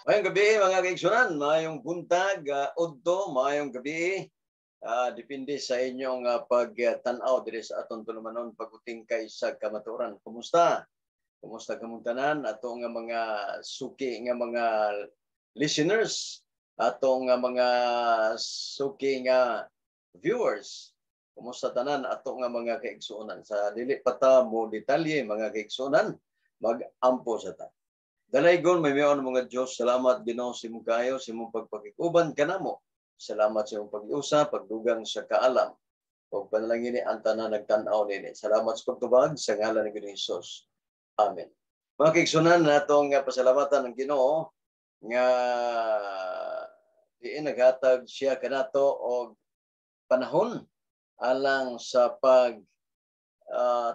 Maayong gabi, mga kaigsunan, maayong buntag, udto, maayong gabi. Depende sa inyong pagtan-aw diri sa atong tulumanon pag-utingkay sa kamatuoran. Kumusta? Kumusta kamong tanan ato nga mga suki nga mga listeners, ato nga mga suki nga viewers? Kumusta tanan ato nga mga kaigsuonan? Sa dili pa ta mo detalye, mga kaigsuonan, mag-ampo sa ta. Dalaygon, may mga Diyos, salamat Ginoo sa imong kaayo, sa imong pagpakikuban kanamo. Salamat sa imong pag-iusa, pagdugang sa kaalam. Ug panalangin ni ang tanan nagtan-aw nini. Salamat sa pagtubag sa ngalan ni Ginoong Hesus. Amen. Mga kaigsuonan, natong pasalamatan ang Ginoo nga diin naghatag siya kanato og panahon alang sa pag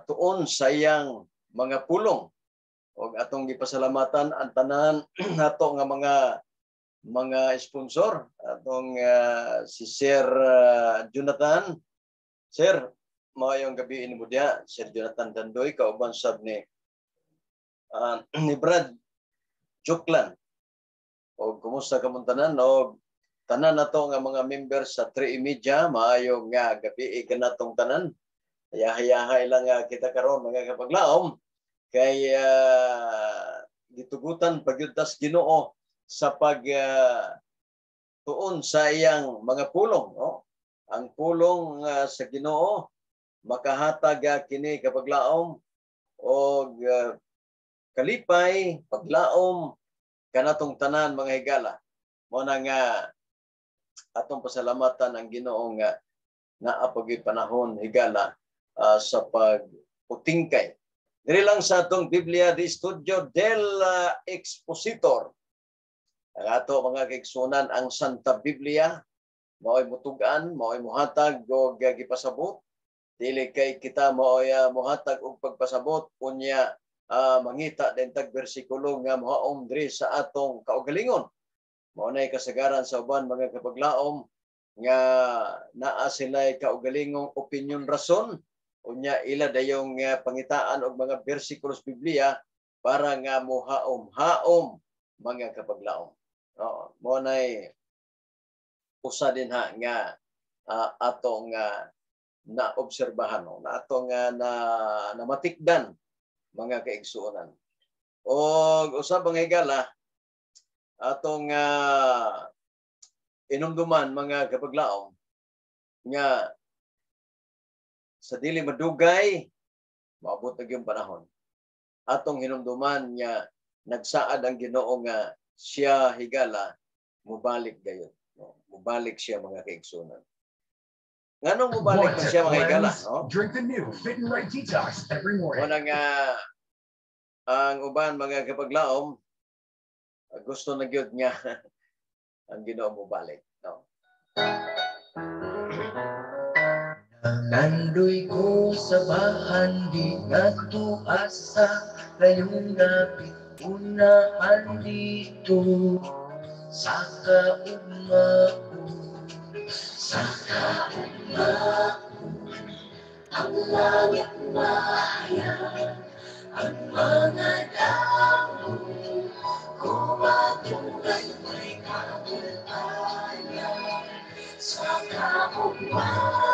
tuon sa iyang mga pulong. Og atong gipasalamatan ang tanan nato nga mga sponsor, atong si Sir Jonathan. Sir, maayong gabi nimo diha, Sir Jonathan Dandoy, kauban sab ni Brad Juklan. Og kumusta kamong tanan og tanan nato nga mga members sa 3 Media, maayong nga gabi kanatong tanan. Hayahay lang kita karon, mga kapaglaom, kay gitugutan pagyud tas Ginoo sa pag tuon sa iyang mga pulong, no? Ang pulong sa Ginoo makahatag kini, kapaglaom, og kalipay, paglaom kanatong tanan, mga higala. Mo na nga atong pasalamatan ang Ginoo nga naa pag panahon, higala, sa pag-utingkay. Diri lang sa atong Biblia de Estudio del Expositor. Ang ato, mga kaigsunan, ang Santa Biblia, mao'y mutugan, mao'y muhatag og gipasabot. Dili kay kita mao'y muhatag og pagpasabot unya mangita din tag bersikulo nga mohaom diri sa atong kaugalingon. Mao nay kasagaran sa uban, mga kapaglaom, nga naa sila'y kaugalingong opinion, rason, unya ila dayong pangitaan og mga bersikulos Biblia para nga mohaom-haom, mga kapaglaom. Oo, mo nay usa din ha nga atong naobserbahan, no, na atong na namatikdan, mga kaigsuonan. Og usa pang higala atong inumduman, mga kapaglaom, nga sa dili madugay maabot na gyud panahon. Atong hinumduman nga nagsaad ang Ginoo nga siya, higala, mubalik gayon. No? Mubalik siya, mga kaigsuonan. Nganong mubalik Want man to siya, mga higala, cleanse? no? Drink the new Fit and Right Detox every morning. Wala nga ang uban, mga kapaglaom, gusto na gyud nga ang Ginoo mubalik, no? Nandoy ko sa bahan di ngadto asa layong dapit unahan dito sa kaugmao, sa kaugmao ang langit mahayag, ang mga damo kumadungay may kabultayan sa kaugmao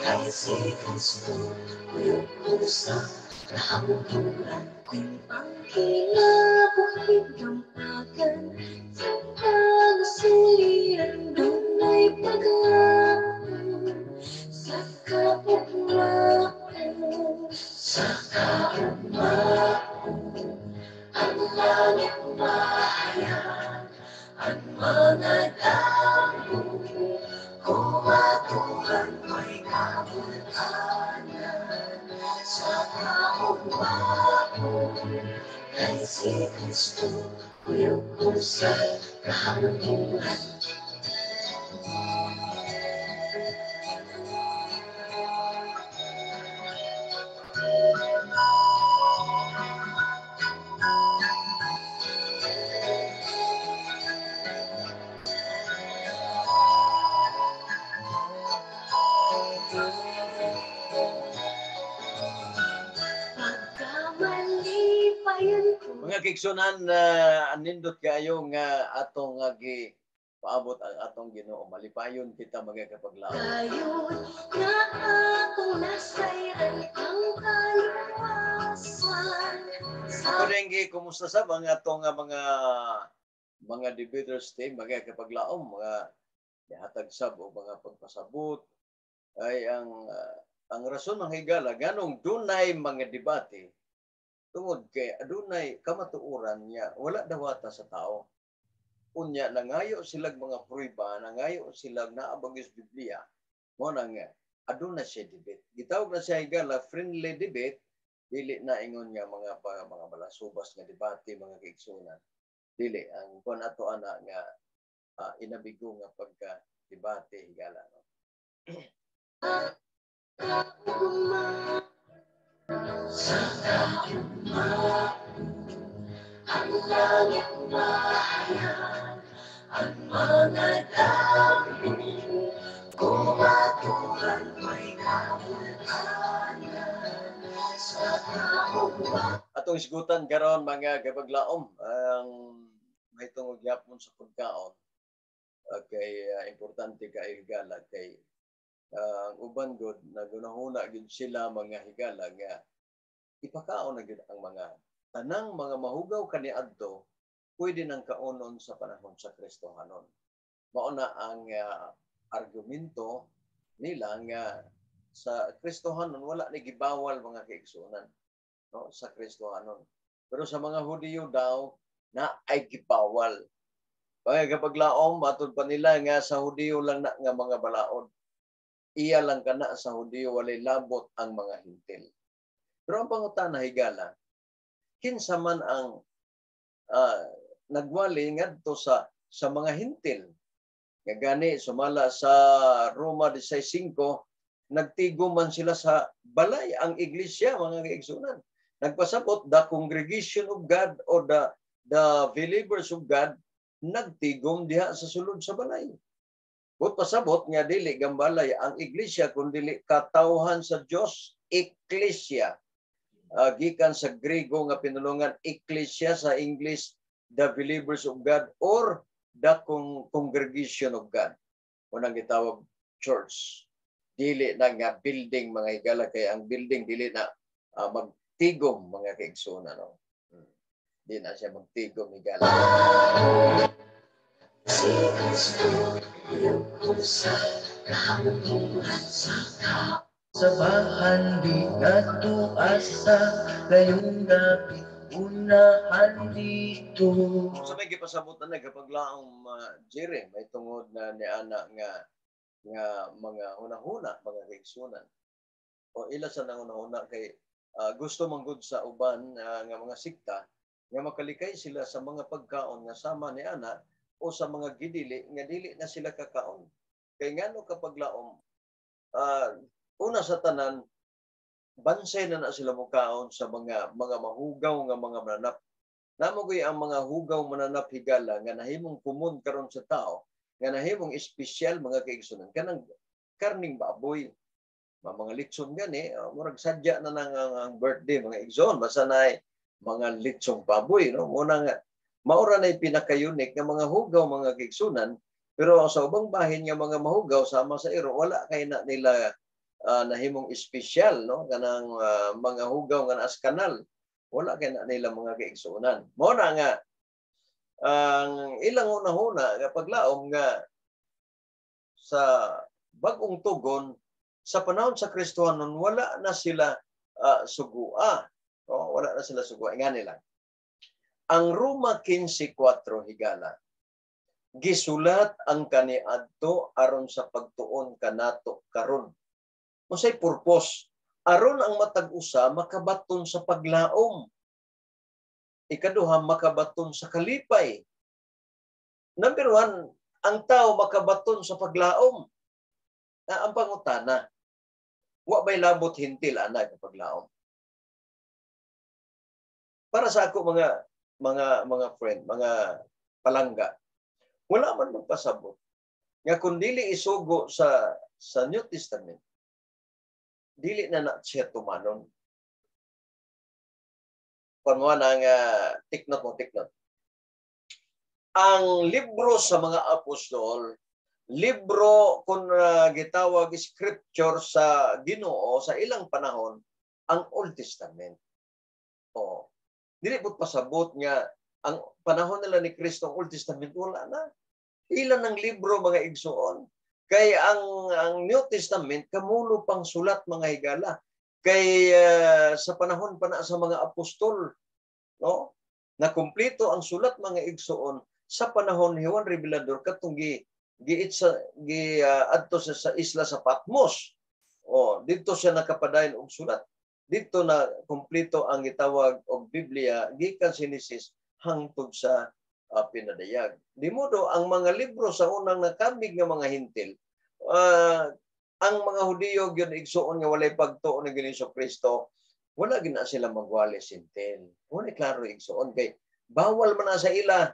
kay si Kristo kuyog ko sa kahamturan. Kung ang kinabuhi gampagan sa pangasuliran, dunay paglaom sa kaugmao. Sa kaugmao ang langit mahayag, ang mga damo kumatuhan may kabultanan sa kaugmao kay si Kristo kuyog ko sa kahamturan. Pagkamalipayan ko Mga Kaigsuonan, anindot kaayo nga atong gi paabot ang atong Ginoo. Malipayon kita, mga kapaglaom. Dayon nga atong nasayran ang kaluwasan sa Ako rin gi kumusta sa mga atong mga debaters team, mga kapaglaom, mga nihatag sab o mga pagpasabot ay ang rason ng higala ganong dunay mga debate tungod kay adunay kamatuoran niya wala dawata sa tao. Unya nangayo silag mga prueba, nangayo silag naabag sa Biblia mo nang aduna siya debate. Gitawag na siya, higala, friendly debate, dili na ingon nga mga balasubas nga debate, mga kaigsuonan. Dili ang kuan ato ana nga inabigo nga pagka debate, higala, no? Kaugma. Sa kaugma, ang langit mahayag, ang mga damo, kumatuhan may kabulkanan. Sa kaugma, Atong isgutan karon, mga kapaglaom, ang mahitungod gyapon sa pagkaon kay importante kay, higala, kay ang uban gud nagunahuna gyud sila, mga higala, nga ipakaon na gyud ang mga tanang mga mahugaw kaniadto pwede nang kaonon sa panahon sa Kristohanon. Mao na ang argumento nila nga sa Kristohanon wala ni gibawal, mga kaigsuonan, no, sa Kristohanon. Pero sa mga Hudiyo daw na ay gibawal. Mga kapaglaom, matud pa nila nga sa Hudiyo lang na nga mga balaod. Iya lang kana sa Hudiyo, walay labot ang mga Hintil. Pero ang pangutana, higala, kinsa man ang nagwali ngadto sa mga Hintil? Nga gani sumala sa Roma 16:5, nagtigo man sila sa balay, ang iglesia, mga kaigsuonan. Nagpasabot the congregation of God or the believers of God nagtigom diha sa sulod sa balay. But pasabot nga dili gambalay ang iglesia kun dili katawhan sa Dios, ekklesia. Gikan sa Grego nga pinulungan ekklesia, sa English the believers of God or the congregation of God. Unang gitawag church. Dili na nga building, mga higala, kay ang building dili na magtigom, mga kaigsuonan, no. Di na siya magtigom, higala. Si Kristo, lukod sa kahantungan sa Sa bahan di nato asa layong dapit unahan dito. Sa may gipasabot na nagkapaglaong Jerry, may tungod na ni ana nga nga mga hunahuna, mga kaigsuonan. O ila sa nanguna-huna kay gusto manggod sa uban nga mga sikta nga makalikay sila sa mga pagkaon nga sama ni ana o sa mga gidili nga dili na sila kakaon. Kay ngano, kapaglaom, una sa tanan bansay na na sila mukaon sa mga mahugaw nga mga mananap. Namo gyud ang mga hugaw mananap, higala, nga nahimong komon karon sa tao, nga nahimong espesyal, mga kaigsuonan, kanang karning baboy. Mga litson gani, murag sadya na nang ang birthday, mga igsoon, basta na mga litsong baboy, no? Muna nga maura na pinaka-unique nga mga hugaw, mga kaigsuonan, pero sa ubang bahin nga mga mahugaw sama sa iro, wala kay na nila nahimong espesyal, no, kanang mga hugaw nga naas kanal, wala kay na nila, mga kaigsuonan. Mao na nga ang ilang una-una nga paglaom nga sa Bagong Tugon sa panahon sa Kristohanon wala na sila sugua. No? Wala na sila sugua. Nga nila. Ang Roma 15:4, higala, gisulat ang kaniadto aron sa pagtuon kanato karon. Unsay purpose? Aron ang matag usa makabaton sa paglaom. Ikaduha, makabaton sa kalipay. Number one, ang tao makabaton sa paglaom. Na ang pangutana, wa bay labot Hintil ana nga paglaom? Para sa ako, mga friend, mga palangga, wala man magpasabot nga kung dili isugo sa New Testament, dili na na siya tumanon. Kuan mo ang take note mo, take note. Ang libro sa mga apostol, libro kung gitawag scripture sa Ginoo sa ilang panahon, ang Old Testament. O, dili pud pasabot nga ang panahon nila ni Kristo, ang Old Testament wala na. Ilan ang libro, mga igsoon? Kay ang New Testament kamulo pang sulat, mga higala. Kay sa panahon pa na sa mga apostol, no? Na kumpleto ang sulat, mga igsoon, sa panahon ni Juan Revelador katong gi gi sa gi adto sa isla sa Patmos. Oh, didto siya nakapadayon og sulat. Didto na kumpleto ang gitawag og Biblia gikan Genesis hangtod sa Pinadayag. Di modo ang mga libro sa unang nakamig nga mga Hentil, ang mga Hudiyo gyud, igsuon, nga walay pagtuo ni Ginoong Kristo, wala gyud na sila magwali Hentil. Wala klaro, igsuon, kay bawal man na sa ila.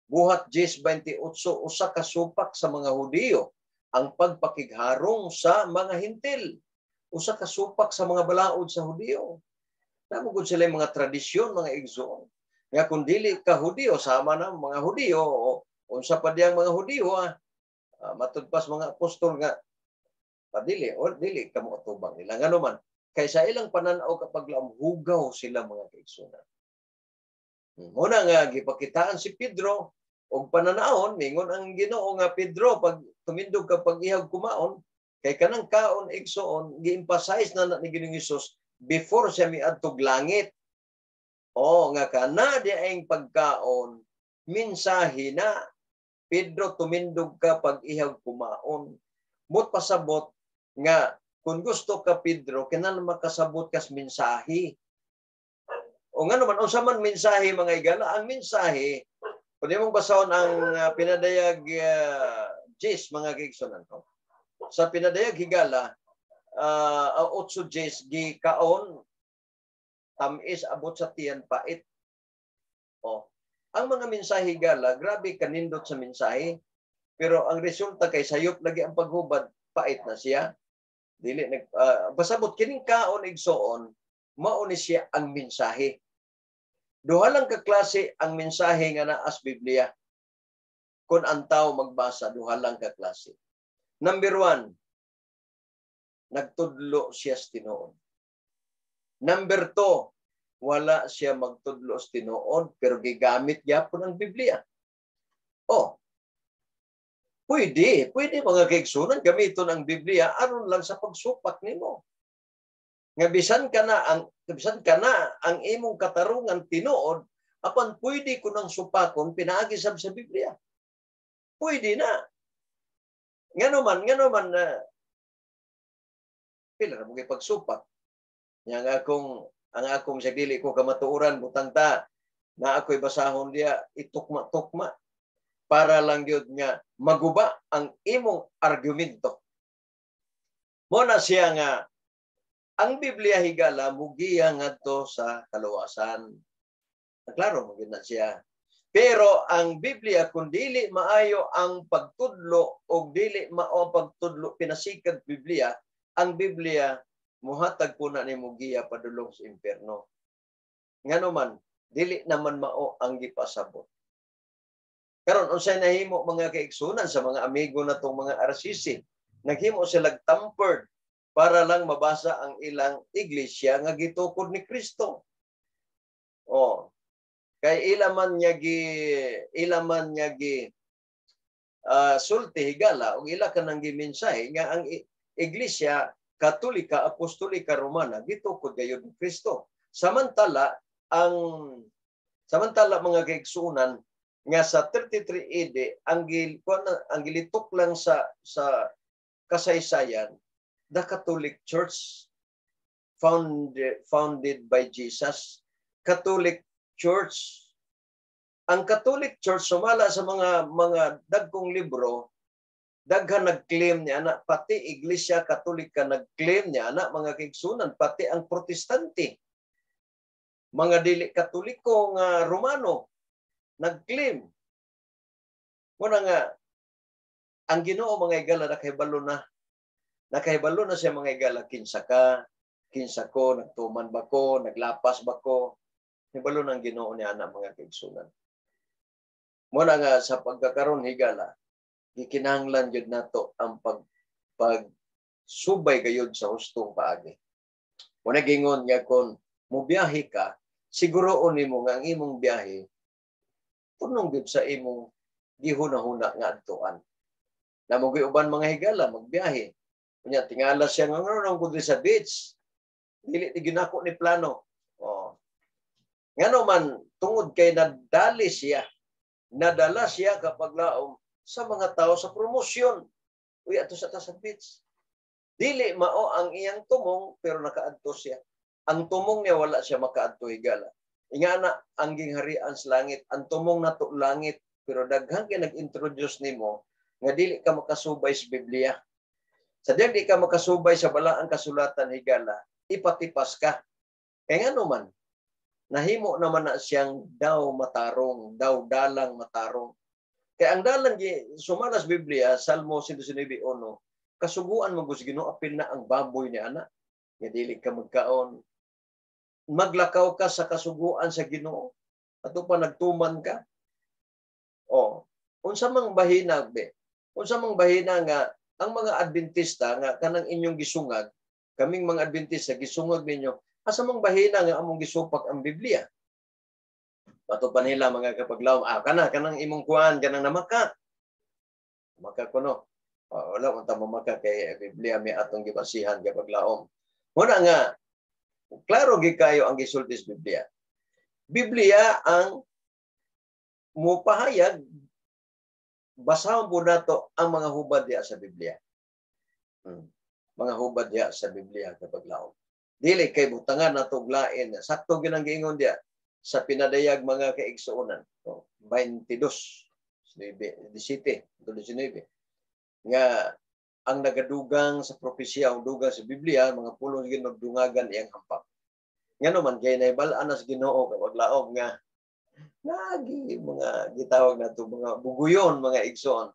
Buhat 10:28, usa ka supak sa mga Hudiyo ang pagpakigharong sa mga Hentil. Usa ka supak sa mga balaod sa Hudiyo. Namo gud sila yung mga tradisyon, mga igsoon. Nga kung dili ka Hudiyo, sama na mga Hudiyo, o unsa pa diyang mga Hudiyo, matud pas mga apostol nga padili o dili kamo atubang nila. Ngano man, kay sa ilang pananaw kapag hugaw sila, mga kaigsunan. Muna nga gipakitaan si Pedro og pananaon, mingon ang Ginoo nga, "Pedro, pag tumindog ka pag ihag kumaon," kay kanang kaon, igsoon, gi-emphasize na ni Ginoong Hesus before siya miadtog langit. O nga kana di ang pagkaon, mensahe na, "Pedro, tumindog ka pag ihag kumaon." Mot pasabot nga kung gusto ka, Pedro, kinahanglan makasabot kas mensahe. O nga naman, unsa man mensahe, mga igala? Ang mensahe, kung imong basahon ang Pinadayag 10, mga kaigsunan ko. Sa Pinadayag, higala, ang 8:10, gikaon, tamis abot sa tiyan, pait. Oh. Ang mga mensahe, gala, grabe kanindot sa mensahe. Pero ang resulta kay sayop lagi ang paghubad, pait na siya. Dili nag pasabot kining kaon, igsoon, mao ni siya ang mensahe. Duha lang ka klase ang mensahe nga naa sa Biblia. Kung ang tao magbasa, duha lang ka klase. Number one, nagtudlo siya sa tinuod. Number two, wala siya magtudlo sa tinuod pero gigamit gyapon ang Biblia. Oh, pwede, pwede, mga kaigsunan, gamiton ang Biblia aron lang sa pagsupak nimo. Nga bisan ka na ang imong katarungan tinuod, apan pwede ko nang supakon pinaagi sab sa Biblia. Pwede na. Ngano man na pila ra mo pagsupak. Nya ang akong sa dili ko kamatuoran, butang ta na ako'y basahon diya, itukma-tukma para lang gyud nga maguba ang imong argumento. Mo na siya nga ang Biblia, higala, mugiya ngadto sa kaluwasan. Klaro mo na siya. Pero ang Biblia, kung dili maayo ang pagtudlo o dili mao ang pagtudlo pinasikag Biblia, ang Biblia muhatag po na nimo giya padulong sa impierno. Ngano man, dili naman mao ang gipasabot. Karon, unsay nahimo, mga kaigsunan, sa mga amigo natong mga RCC? Naghimo sila tampered para lang mabasa ang ilang iglesia nga gitukod ni Kristo. Oh. Kay ila man niya gi sulti, higala, ug ila kanang gimensahe nga ang Iglesia Katolika Apostolika Romana gitukod gayud ni Kristo. Samantala, mga kaigsunan, nga sa 33 AD ang gilitok lang sa kasaysayan, the Catholic Church founded by Jesus. Catholic Church, ang Catholic Church, sumala sa mga dagkong libro, daghan nag-claim niya na, pati Iglesia Katolika nag-claim niya na, mga kaigsunan, pati ang Protestante, mga dili Katoliko nga Romano, nag-claim. Muna nga ang Ginoo, mga igala, nakahibalo na siya, mga igala, kinsa ka, kinsa ko, nagtuman ba ko, naglapas ba ko. Nibalo ng Ginoo ni ana, mga kaigsunan. Muna nga sa pagkakaroon, higala, gikinahanglan gyud nato ang pag pagsubay gayud sa hustong paagi. Muna gingon nga kon mobiyahe ka, siguroon nimo nga ang imong biyahe punong gyud sa imong gihuna-huna nga adtuan. Namo uban mga higala magbiyahe. Unya tingala siya nga ngano ko sa beach. Dili ti ginako ni plano. Oh. Ngano man tungod kay nadali siya, nadala siya kapag laom sa mga tao sa promosyon. Uy, ato sa ta sa beach. Dili mao ang iyang tumong pero nakaadto siya. Ang tumong niya wala siya makaadto, higala. Ingana ang gingharian sa langit, ang tumong nato langit, pero daghan kay nag-introduce nimo nga dili ka makasubay sa Biblia. Sa diyang di ka makasubay sa balaang kasulatan, higala, ipatipas ka. Kaya nga naman, nahimo naman na siyang daw matarong, daw dalang matarong. Kaya ang dalang sumala sa Biblia, Salmo 119:1, kasuguan mo sa Ginoo, apil na ang baboy ni ana, nga dili ka magkaon. Maglakaw ka sa kasuguan sa Ginoo, ato pa nagtuman ka. O, unsa mang bahina be? Unsa mang bahina nga ang mga Adventista nga kanang inyong gisungag, kaming mga Adventista gisungag ninyo, asa mang bahina nga among gisupak ang Biblia? Pato pa nila mga kapaglaom, kana kanang imong kuan kanang namaka. Maka kuno. Oh, wala man ta mamaka kay Biblia may atong gibasihan, kapaglaom. Muna nga klaro gid kayo ang gisulti sa Biblia. Biblia ang mupahayag, basahon po nato ang mga hubad diya sa Biblia. Mga hubad diya sa Biblia, kapaglaom. Dili kay butangan nato og lain. Sakto gyud ang giingon diya sa pinadayag, mga kaigsuonan. Oh, 22 9 17 19 nga ang nagadugang sa propesya o dugang sa Biblia, mga pulong Ginoo dungagan iyang hampak. Ngano man kay naibal-an na sa Ginoo, kapaglaom, nga nagi mga gitawag nato mga buguyon, mga igsoon,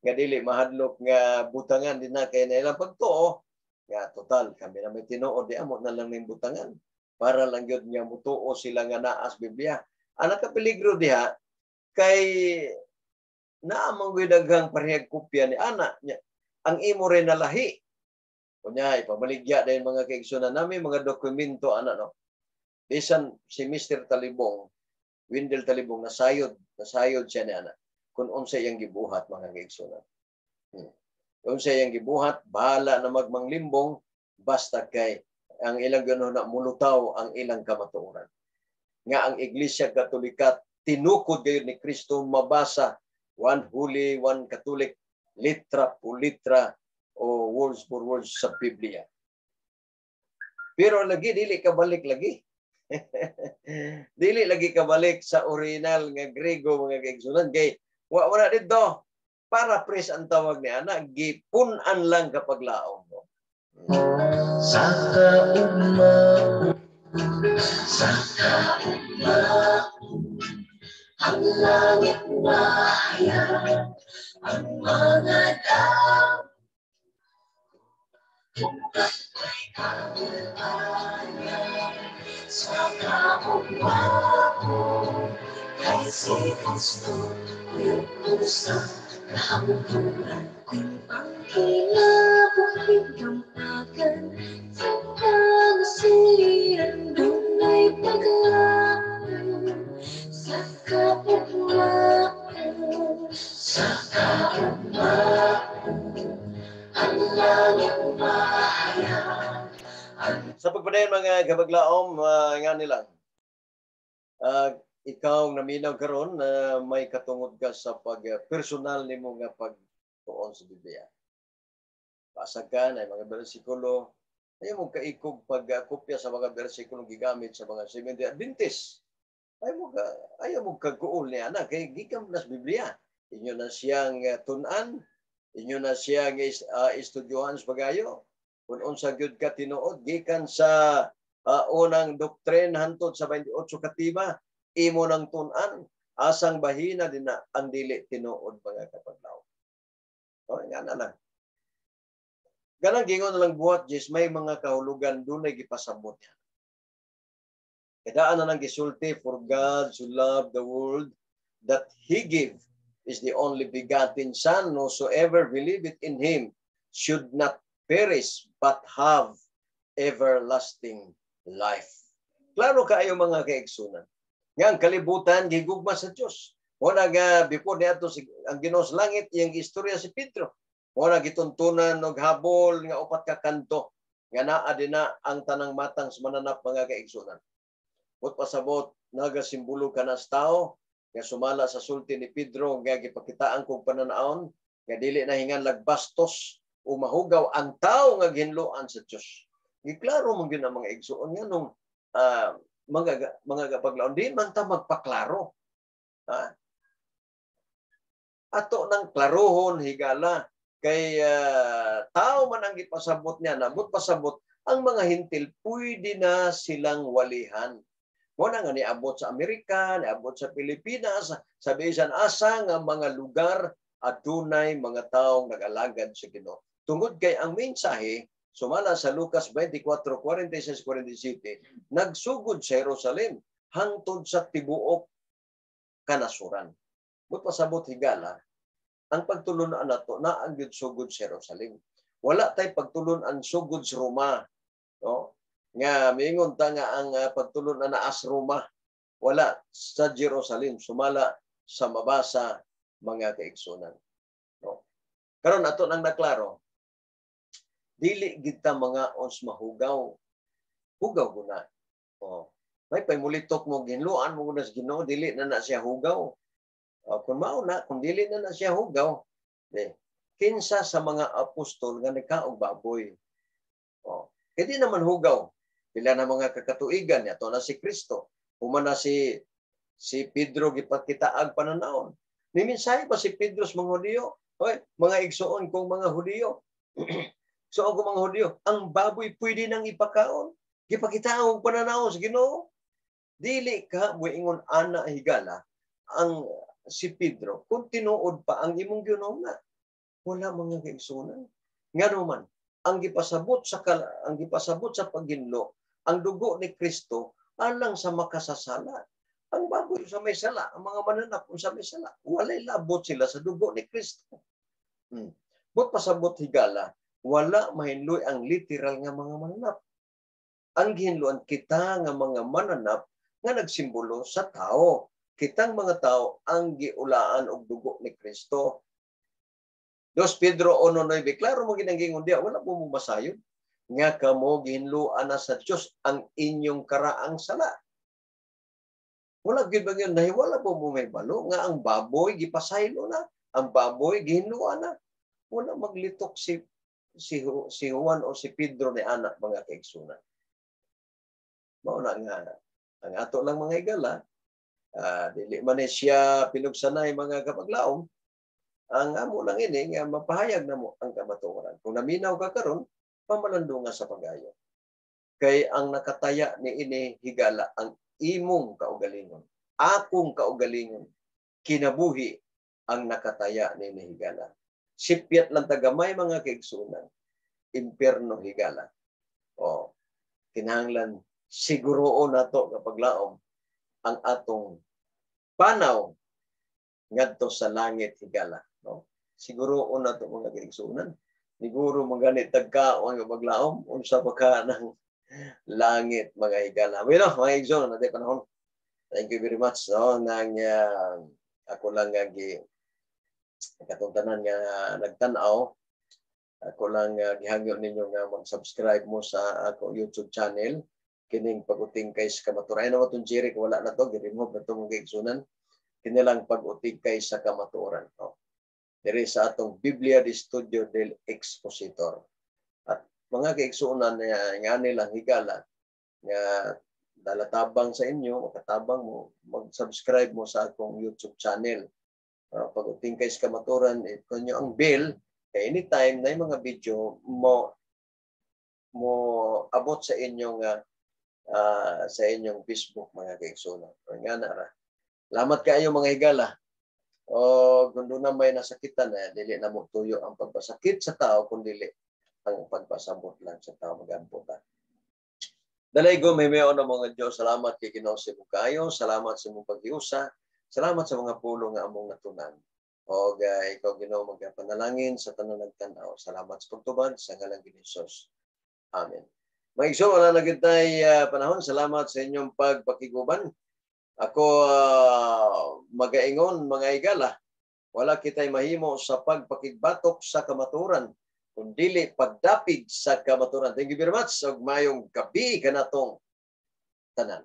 nga dili mahadlok nga butangan din na kay na ilang pagtuo nga total kami na may tinuod, di amo na lang ning butangan para lang gyud nga mutuo sila nga naa sa Biblia. Ang nakapeligro diha kay naa man gyud daghang parehag kopya ni ana nya ang imo rin nalahi. Kunya ipamaligya dayon, mga kaigsunan, nami mga dokumento ana, no. Bisan si Mr. Talibong, Wendell Talibong, nasayod, nasayod siya ni ana kung unsa iyang gibuhat, mga kaigsunan. Unsa iyang gibuhat, bahala na magmanglimbong basta kay ang ilang gano'n na mulutaw ang ilang kamatuoran. Nga ang Iglesia Katolika tinukod gayud ni Kristo mabasa one holy, one Catholic, litra po litra o words for words sa Biblia. Pero lagi dili ka balik lagi. Dili lagi kabalik sa original nga Grego, mga kaigsunan, kay wa wala didto. Paraphrase ang tawag ni ana, gipun-an lang kapag laom mo. Sa kaugmaon. Sa kaugmaon, ang langit mahayag, ang mga tao ay kaugmaon. Sa kaugmaon, kay si Kristo, yung sa kahambulan. Kung ang kinabuhi gampagan sa kangasiran, dunay paglaom sa kaugmaon. Sa kaugmaon, ang langit mahayag. Sa pagpadayon, mga kabaglaom, nga nilang, ikaw naminaw karon na may katungod ka sa pag personal nimo nga pagtuon sa Biblia. Basa ka na mga bersikulo, ayaw mo kaikog pag kopya sa mga bersikulo gigamit sa mga Seventh-day Adventist. Ayaw mo kagkuol ni ana kay gikan na sa Biblia. Inyo na siyang tun-an, inyo na siyang estudyohan sa pagayo. Kung unsa gyud ka tinuod gikan sa unang doktrin hantod sa 28 katima, imo nang tun-an asang bahina din na ang dili tinuod, mga kapaglaw. O, nga na lang. Ganang gingon na lang buhat, Jess, may mga kahulugan dunay gipasabot niya. Kadaan na nang gisulti, "For God so loved the world that He gave is the only begotten Son, whosoever believeth in Him should not perish but have everlasting life." Klaro kaayo, mga kaigsunan, nga ang kalibutan gigugma sa Dios. Mo na nga before niadto si ang Ginoo sa langit, iyang istorya si Pedro. Mo na gituntunan og habol nga upat ka kanto nga naa dinha ang tanang matang sa mananap, mga kaigsunan. But pasabot, nagasimbolo ka na sa tao nga sumala sa sulti ni Pedro nga gipakitaan kog pananawon nga dili na hinganlag bastos o mahugaw ang tao nga gihinloan sa Dios. Giklaro man gyud ang mga igsuon nga nung mga kapaglaon di man ta magpaklaro. Ato nang klarohon, higala, kay tao man ang gipasabot niya na but pasabot ang mga Hentil pwede na silang walihan. Mo na nga niabot sa Amerika, niabot sa Pilipinas, sa bisan asa nga mga lugar adunay mga taong nag-alagad sa Ginoo. Tungod kay ang mensahe sumala sa Lucas 24:46 47 nagsugod sa Jerusalem hangtod sa tibuok kanasuran. But pasabot, higala, ang pagtulunan nato na ang gyud sugod sa Jerusalem. Wala tay pagtulunan sugod sa Roma. No? Nga miingon ta nga ang pagtulunan na as Roma, wala sa Jerusalem sumala sa mabasa, mga kaigsunan. No? Karon ato nang naklaro, dili gid ta mga ons mahugaw. Hugaw guna. Oh. May paymulitok mo ginluan mo guna sa Ginoo, dili na na siya hugaw. Oh, kung mao na, kung dili na na siya hugaw, de, kinsa sa mga apostol nga nagkaog baboy? Oh, hindi naman hugaw. Pila na mga kakatuigan niya, to na si Kristo. Human na si si Pedro gipakitaag pananawon. Nimensahe ba si Pedro sa mga Hudiyo? Hoy, mga igsuon kong mga Hudiyo. Igsuon kong mga Hudiyo, ang baboy pwede nang ipakaon. Gipakita og pananaw sa Ginoo. Dili ka moingon ana, higala, ang si Pedro kung tinuod pa ang imong Ginoo na. Wala, mga kaigsunan. Ngano man ang gipasabot sa paghinlo ang dugo ni Kristo alang sa makasasala. Ang baboy sa may sala, ang mga mananap sa may sala, walay labot sila sa dugo ni Kristo. But pasabot, higala, wala mahinloy ang literal nga mga mananap. Ang gihinloan kita nga mga mananap nga nagsimbolo sa tao. Kitang mga tao ang giulaan og dugo ni Kristo. 2 Pedro 1:9, klaro mo ginanggingon diya, wala po mo masayon nga kamo gihinloan na sa Dios ang inyong karaang sala. Wala gyud ba yun, nahiwala po mo may balo nga ang baboy gipasaylo na, ang baboy gihinloan na. Wala maglitok si Juan o si Pedro ni anak, mga kaigsunan. Mao na nga ang ato lang, mga higala, dili man ni siya pinugsanay, mga kapaglaom, ang amo lang ini nga mapahayag namo ang kamatuoran. Kung naminaw ka karon, pamalandunga sa pagayo. Kay ang nakataya ni ini, higala, ang imong kaugalingon, akong kaugalingon, kinabuhi ang nakataya ni ini, higala. Sipyat lang tagamay, mga kaigsunan, impierno, higala. O, kinahanglan siguroon nato kapag laom ang atong panaw ngadto sa langit, higala, no? Siguroon nato, mga kaigsunan. Siguro magani tagkaon nga paglaom unsa pa ka ng langit, mga higala. Bueno, mga igsoon, natin panahon. Thank you very much, no, nang ako lang nga gi katong tanan nga nagtan-aw, ako lang gihangyo ninyo nga mag-subscribe mo sa ako YouTube channel kining Pag-uting kay sa Kamatuoran. Ay naman itong Jerry, wala na to, gi-remove na itong mga. Kini lang Pag-uting kay sa Kamatuoran. No? Diri sa atong Biblia de Studio del Expositor. At mga kaigsunan nga nilang higala nga dalatabang sa inyo, makatabang mo, mag-subscribe mo sa akong YouTube channel. Pag-uting kay sa Kamatuoran, i nyo ang bell, kay anytime na yung mga video mo mo abot sa inyong Facebook, mga kaigsunan. Nga na ra. Salamat kaayo, mga higala. O kung doon na may nasakitan na, dili na mo tuyo ang pagpasakit sa tao, kung dili ang pagpasabot lang sa tao. Magampo ta. Dalaygon, mahimayon na mga Diyos, salamat kay Ginoo sa imong kaayo, salamat sa imong paghiusa, salamat sa mga pulong nga among natunan. Og ikaw, Ginoo, magapanalangin sa tanan nagtan-aw. Salamat sa pagtubad sa ngalan ni Jesus. Amen. Mga igsoon, wala na gyud tay panahon. Salamat sa inyong pagpakiguban. Ako magaingon, mga igala, wala kita'y mahimo sa pagpakigbatok sa kamaturan, kung dili pagdapig sa kamaturan. Thank you very much. Ug maayong gabii kanatong tanan.